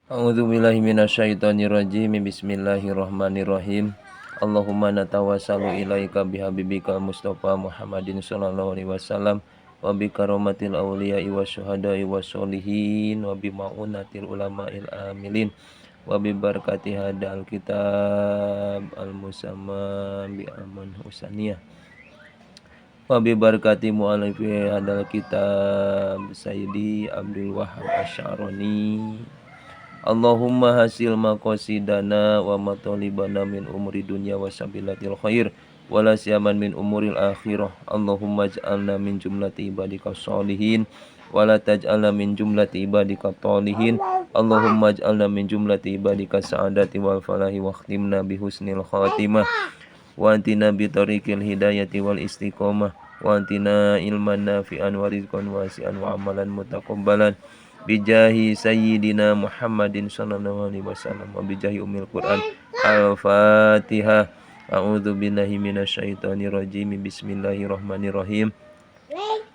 A'udzubillahi minasyaitonirrajim. Bismillahirrahmanirrahim. Allahumma natawassalu ilaika bihabibika Mustafa Muhammadin sallallahu alaihi wasallam wa bi karomatil awliya'i wasyuhada'i wassolihin wa bi ma'unatil ulama'il amilin wa bi barakati hadal kitab al musamma bi aman husaniyah wa bi barakati mu'alifi hadal kitab Sayyidi Abdul Wahab Asy'arani. Allahumma hasil maqasidana wa matalibana min umuri dunya wa sabilatil khair wa la siyaman min umuril akhirah. Allahumma ij'alna min jumlati ibadika sholihin wa la taj'alna min jumlati ibadika talihin. Allahumma ij'alna min jumlati ibadika sa'adati wal falahi wa khtimna bi husnil khatimah wa antina bi tariqil hidayati wal istiqamah wa antina ilman nafi'an wa rizqan wasi'an wa amalan mutaqabbalan bijahi sayyidina Muhammadin sallallahu alaihi wasallam wa bijahi umil Quran. Al-Fatihah. A'udzu billahi minasyaitonir rajim. Bismillahirrahmanirrahim.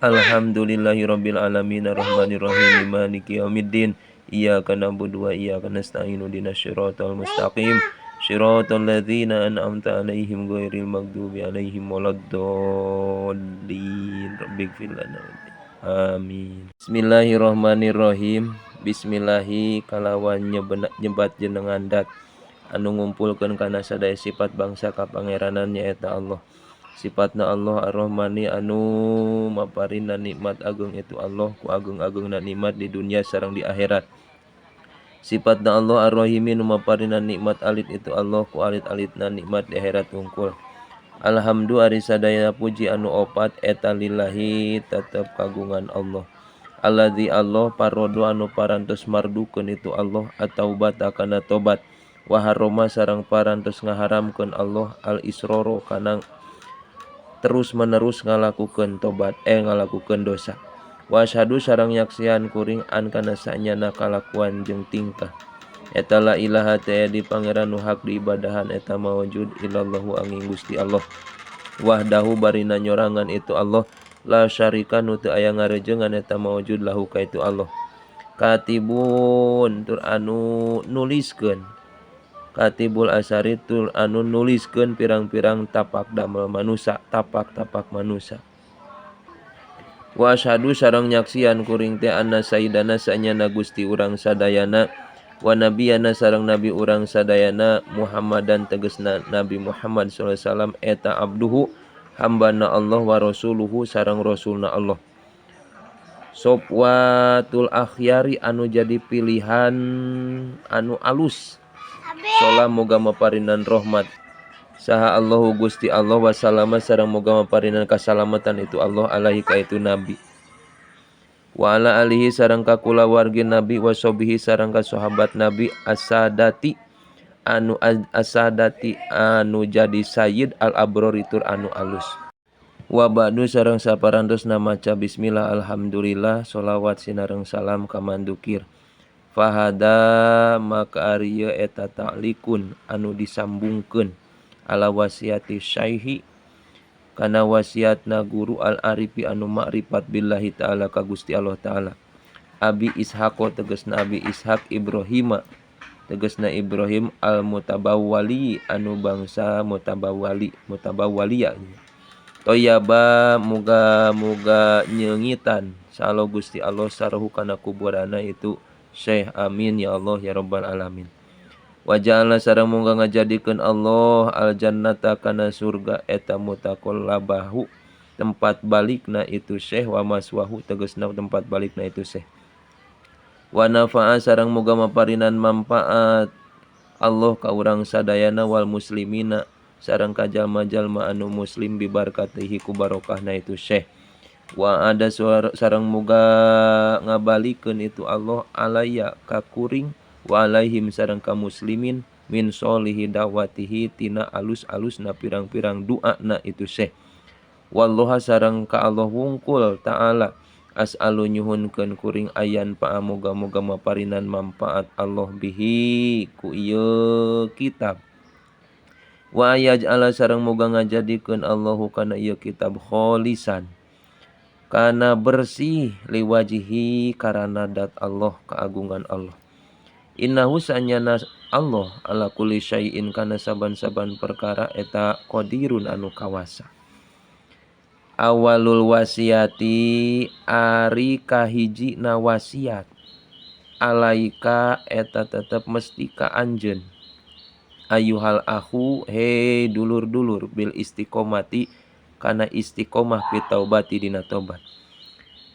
Alhamdulillahi rabbil alamin arrahmanir rahim maliki yaumiddin. Iyyaka na'budu wa iyyaka nasta'in ihdinas siratal mustaqim. Siratal ladzina an'amta 'alaihim ghairil maghdubi 'alaihim waladdallin. Rabbighfir lana. Amin. Bismillahirrahmanirrahim. Bismillahi kalawan nyebat jenengan dat anu ngumpulkeun kana sadaya sifat bangsa kapangeranan nyaeta Allah. Sifatna Allah Ar-Rahmani anu maparina nikmat ageung itu Allah ku ageung-ageungna nikmat di dunia sareng di akhirat. Sifatna Allah Ar-Rahimi nu maparina nikmat alit itu Allah ku alit-alitna nikmat di akhirat wungkul. Alhamdu ari sadaya puji anu opat eta lillahi tetep kagungan Allah. Alladzi Allah parodo anu parantos mardukeun itu Allah at-taubata kana tobat wa harrama sareng parantos ngaharamkeun Allah al-israra kana terus menerus ngalakukeun tobat ngalakukeun dosa. Wa asyhadu sareng nyaksian kuring an kana sanyana kalakuan jeung tingkah. Eta la ilaha teh di pangeran nu hak diibadahan eta mawujud illallahu angin Gusti Allah. Wahdahu barina nyorangan itu Allah la syarika nu teu aya ngarejengan eta mawujud lahu ka itu Allah. Katibun tur anu nuliskeun. Katibul asari tur anu nuliskeun pirang-pirang tapak damel manusa, tapak-tapak manusa. Wa asyhadu sareng nyaksian kuring teh anna sayyidana sanyana Gusti urang sadayana wa nabiyana sareng nabi urang sadayana Muhammadan tegesna Nabi Muhammad sallallahu alaihi wasallam eta abduhu hambana Allah wa rasuluhu sareng rasulna Allah. Sofwatul akhyari anu jadi pilihan anu alus. Salam moga maparinan rahmat saha Allahu Gusti Allah wa salama sareng moga maparinan kasalamatan itu Allah alaihi ka itu nabi. Wa ala alihi sareng ka kulawargi nabi wa sobihi sareng ka sahabat nabi asadati anu asadati anu jadi sayyid al abrori tur anu alus. Wa ba'du sareng saparantosna maca bismillah alhamdulillah sholawat sinareng salam ka mandukir. Fahada maka ari ieu eta ta'likun anu disambungkeun ala wasiati syaihi kana wasiatna guru al-arifi anu makrifat billahi ta'ala ka Gusti Allah ta'ala. Abi Ishaq tegesna Abi Ishaq Ibrahima tegesna Ibrahim al-mutabawwali anu bangsa mutabawwali mutabawwalia. Toyaba muga-muga nyeungitan salo Gusti Allah sarahu kana kuburana itu Syekh. Amin ya Allah ya rabbal alamin. Wa ja'alna sareng muga ngajadikeun Allah al-jannata kana surga eta mutaqallabahu tempat balikna itu Syekh wa maswahu tegesna tempat balikna itu Syekh. Wa nafa'a sareng muga maparinan manfaat Allah ka urang sadayana wal muslimina sareng ka jalma-jalma anu muslim bibarkatihi ku barokahna itu Syekh. Wa ada sareng muga ngabalikeun itu Allah alaya ka kuring wa alaihim sareng ka muslimin min solihi da'watihi tina alus-alusna pirang-pirang doana itu Syekh. Wallaha sareng ka Allah wungkul ta'ala as'alu nyuhunkeun kuring ayan pa'a moga-moga maparinan manfaat Allah bihi ku ieu kitab. Wa yaj'ala sareng moga ngajadikeun Allahu kana ieu kitab kholisan kana bersih liwajihi karana dat Allah keagungan Allah. Innahu sanyana Allah ala kulli syai'in kana saban-saban perkara eta qadirun anu kawasa. Awalul wasiati ari kahiji na wasiat alaika eta tetep mesti ka anjeun ayuhal akhu he dulur-dulur bil istiqomati kana istiqomah fi taubati dina tobat.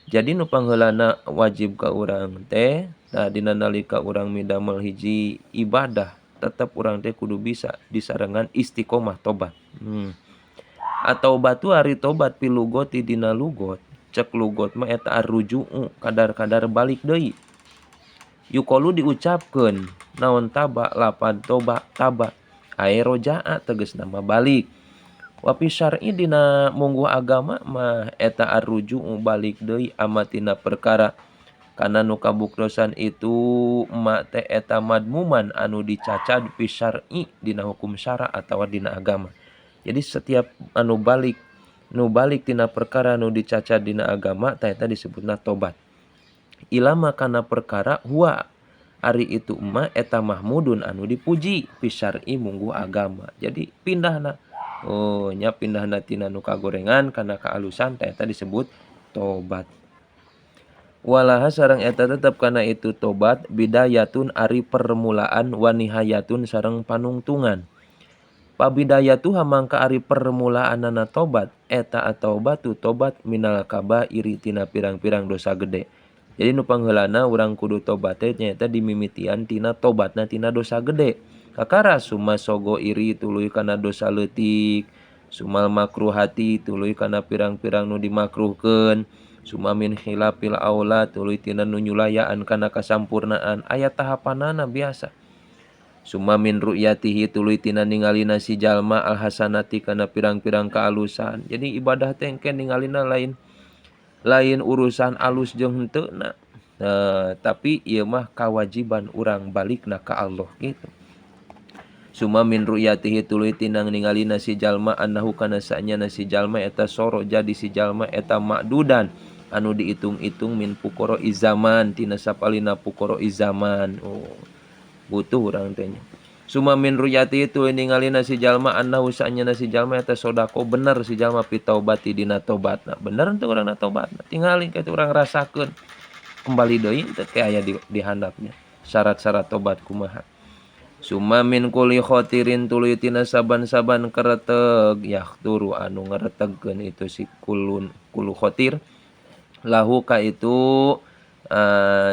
Jadi nu pangheulana wajib ka urang teh tah dina nalika urang midamel hiji ibadah tetep urang teh kudu bisa disarengan istiqomah tobat. Atau batu ari tobat pilugoti dina lugot cek lugot mah eta arruju'u kadar-kadar balik deui. Yuqalu diucapkeun naon taba lapad toba taba ae rojaa tegasna mah balik. Wa fi syar'i dina mungguh agama mah eta arruju'u balik deui amatina perkara kana nu kabuktosan itu ma teh eta madmuman anu dicacad fi syar'i dina hukum syara atawa dina agama. Jadi setiap anu balik nu balik tina perkara nu dicacad dina agama tah eta disebutna tobat. Ilama kana perkara huwa ari itu ma eta mahmudun anu dipuji fi syar'i mungguh agama. Jadi pindahna oh nya pindahna tina nu kagorengan kana kaalusan tah eta disebut tobat. Walaha sareng eta tetep kana itu tobat bidayatun ari permulaan wa nihayatun sareng panungtungan. Pabidayatuha mangka ari permulaanana tobat eta ataubatu tobat minal kabairi tina pirang-pirang dosa gede. Jadi nu pangheulana urang kudu tobat teh nyaeta dimimitian tina tobatna tina dosa gede. Kakara summa sogo iri tuluy kana dosa leutik, sumal makruhati tuluy kana pirang-pirang nu dimakruhkeun, summa min khilafil aula tuluy tina nu nyulayaan kana kasampurnaan. Aya tahapanana biasa. Summa min ru'yatihi tuluy tina ningalina si jalma alhasanati kana pirang-pirang kaalusan. Jadi ibadah teh engke ningalina lain lain urusan alus jeung henteu na. Nah, tapi ieu mah kawajiban urang balikna ka Allah gitu. Summa min ru'yatihi tuluy tina ningalina si jalma annahu kana sanyana si jalma eta soro jadi si jalma eta makdudan anu diitung-itung min pukoro izaman tina sapalina pukoro izaman. Oh, butuh urang teh nya. Summa min ru'yati itu ningalina si jalma annahu sanyana si jalma eta sodako bener si jalma fi taubati dina tobatna. Bener teu urang na tobatna. Tingali ka urang rasakeun. Kembali deui teh ke aya di handapnya. Syarat-syarat tobat kumaha. Summa min kulli khotirin tuluy tina saban-saban kereteg yahturu anu ngeretegkeun itu si kulun kulu khotir lahu ka itu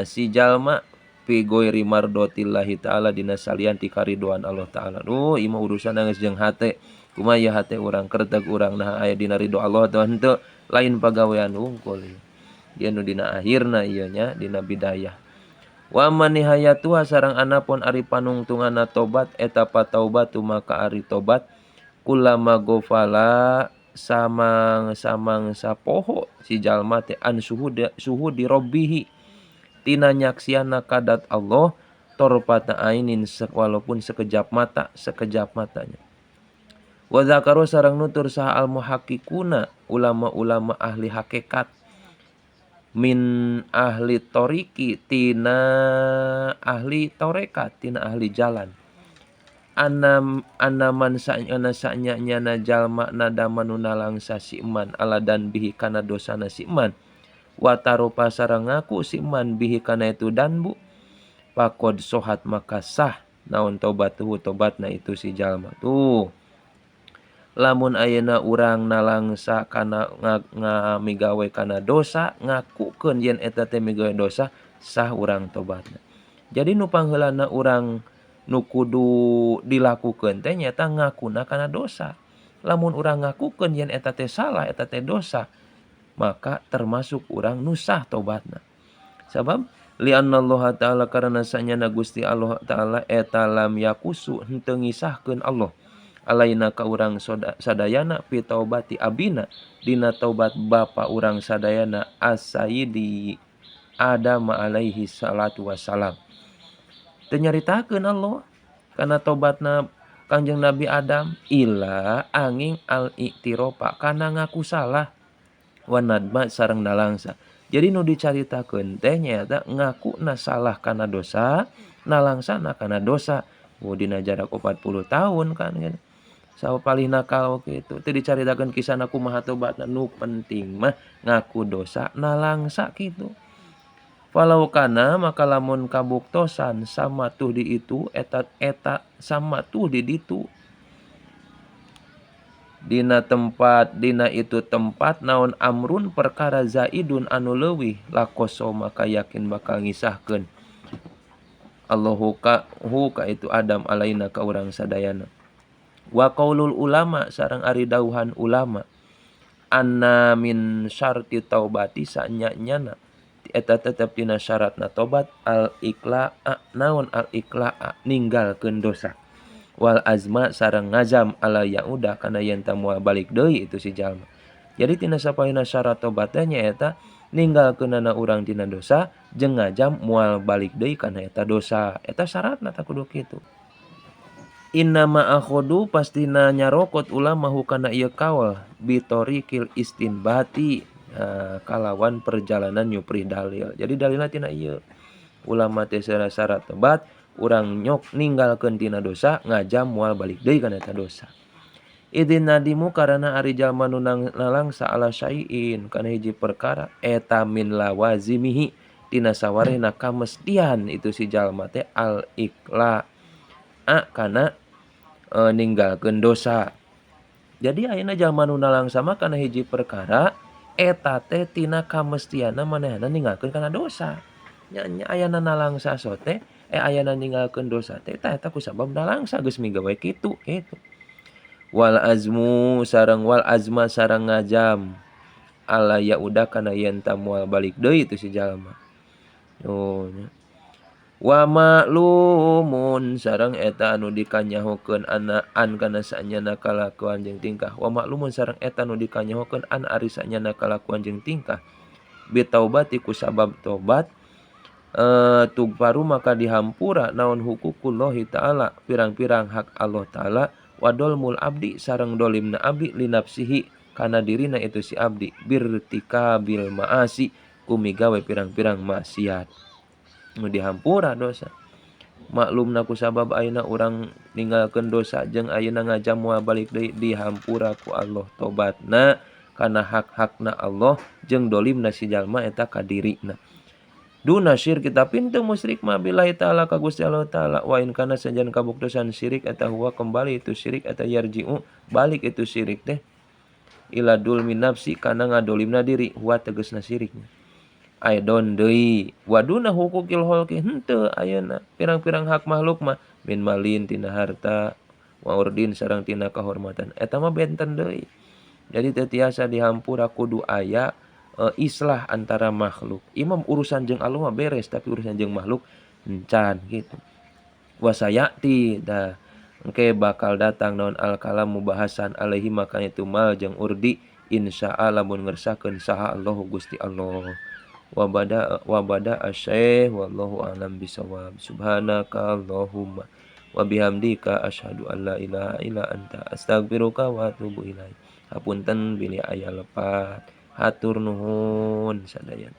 si jalma fi ghairi mardotillahi ta'ala dina salian ti karidoan Allah ta'ala. Duh, ieu mah urusan geus jeung hate. Kumaha ieu hate urang kereteg urang nah aya dina ridho Allah atawa henteu, lain pagawean wungkul. Ieu nu dina akhirna ieu nya dina bidayah. Wa man nihayatuha sareng anapun ari panungtunganna tobat eta pataubatu maka ari tobat kulama gofala samang-samang sapoho si jalma teh an suhudi rabbihi tina nyaksiana kadat Allah torfata ainin walaupun sekejap mata sekejap matanya. Wa zakaru sareng nutur saha al muhaqqiquna ulama-ulama ahli hakikat min ahli toriki tina ahli tarekat tina ahli jalan anam anaman sanyana sanya nyana jalma nadama nu nalangsa si iman ala dan bihi kana dosana si iman watarupa sareng ngaku si iman bihi kana itu danbu pakod sohat maka sah naon tobatuhu tobatna itu si jalma. Tuh lamun ayeuna urang nalangsa kana ngamigawe kana dosa ngakukeun yen eta teh migawe dosa sah urang tobatna. Jadi nu pangheulana urang nu kudu dilakukeun teh nyaeta ngakuna kana dosa. Lamun urang ngakukeun yen eta teh salah eta teh dosa maka termasuk urang nu sah tobatna. Sabab li'annallaha ta'ala karena sanyana Gusti Allah ta'ala eta lam yakusu henteu ngisahkeun Allah alaina ka urang sadayana fi taubati abina dina taubat bapa urang sadayana as-sayyidi Adam alaihi salatu wassalam. Teu nyaritakeun Allah kana tobatna Kangjeng Nabi Adam illa angin al-i'tirofa kana ngaku salah wa nadma sareng nalangsa. Jadi nu dicaritakeun teh nyaeta ngakuna salah kana dosa, Nalangsana kana dosa. Oh, dina jarak 40 tahun kan gitu. Sapalih nakal kitu. Teu dicaritakeun kisahna kumaha tobatna, nu penting mah ngaku dosa nalangsa kitu. Falau kana maka lamun kabuktosan sama tuh di itu eta eta sama tuh di ditu dina tempat dina itu tempat naon amrun perkara zaidun anu leuwih lakoso maka yakin bakal ngisahkeun Allahu ka hu ka itu Adam alaina ka urang sadayana. Wa qaulul ulama sareng ari dauhan ulama anna min syarti taubati sanya-nyana eta tetep dina syaratna tobat al iqla'a naon al iqla'a ninggalkeun dosa wal azma sareng ngazam ala yaudah kana yen teu moal balik deui itu si jalma. Jadi tina sapalihna syarat tobat teh nyaeta ninggalkeunana urang tina dosa jeung ngajam moal balik deui kana eta dosa. Eta syaratna tah kudu kitu. Innama akhodu pastina nyarokot ulama hukana ieu kaul bitorikil istinbati kalawan perjalanan nyuprih dalil. Jadi dalilna tina ieu. Ulama teh syarat tobat urang nyok ninggalkeun tina dosa ngajam moal balik deui kana eta dosa. Idin nadimu karana ari jalma nu nalangsa ala syai'in kana hiji perkara eta min lawazimihi tina sawarehna kamestian itu si jalma teh al iqla a kana ninggalkeun dosa. Jadi ayeuna jalma nu nalangsa mah kana hiji perkara eta teh tina kamestianna manehna ninggalkeun kana dosa. Nya nya ayana nalangsa sote ayana ninggalkeun dosa teh eta eta kusabab nalangsa geus migawe kitu kitu. Wal azmu sareng wal azma sareng ngajam ala yaudah kana yen ta moal balik deui itu si jalma. Oh nya. Wa ma'lumun sareng eta anu dikanyahokeun ana an kana sanyana kalakuan jeung tingkah. Wa ma'lumun sareng eta anu dikanyahokeun an ari sanyana kalakuan jeung tingkah. Bitaubati ku sabab tobat tugfaru maka dihampura naon hukukullahi ta'ala pirang-pirang hak Allah ta'ala wadolmul abdi sareng dolimna abdi linafsihi kana dirina itu si abdi birtikabil maasi kumigawe pirang-pirang maksiat. Nu dihampura dosa. Maklumna ku sabab ayeuna urang ninggalkeun dosa jeung ayeuna ngajam moal balik deui dihampura ku Allah tobatna kana hak-hakna Allah jeung dolimna si jalma eta ka dirina. Duna syirki tapi teu musyrik mah billahi ta'ala ka Gusti Allah ta'ala wa in kana sajan kabuktosan syirik eta huwa kembali itu syirik eta yarji'u balik itu syirik teh ila dulmi nafsi kana ngadolimna diri huwa tegasna syiriknya. Aidon deui waduna hukukil khalqi henteu ayeuna pirang-pirang hak makhluk mah min malin tina harta wa urdin sareng tina kahormatan eta mah benten deui. Jadi teu tiasa dihampura kudu aya islah antara makhluk. Imam urusan jeung Allah mah beres tapi urusan jeung makhluk encan gitu. Wasayati dah engke bakal datang naon al kalamu bahasan alaihi maka itu mal jeung urdi insyaallah lamun ngersakeun saha Allahu Gusti Allah. Wabada wabada asy wallahu a'lam bisawab. Subhanaka Allahumma wa bihamdika asyhadu an la ilaha illa anta astaghfiruka wa atubu ilaik. Hapunten bilih aya lepat. Hatur nuhun sadayana.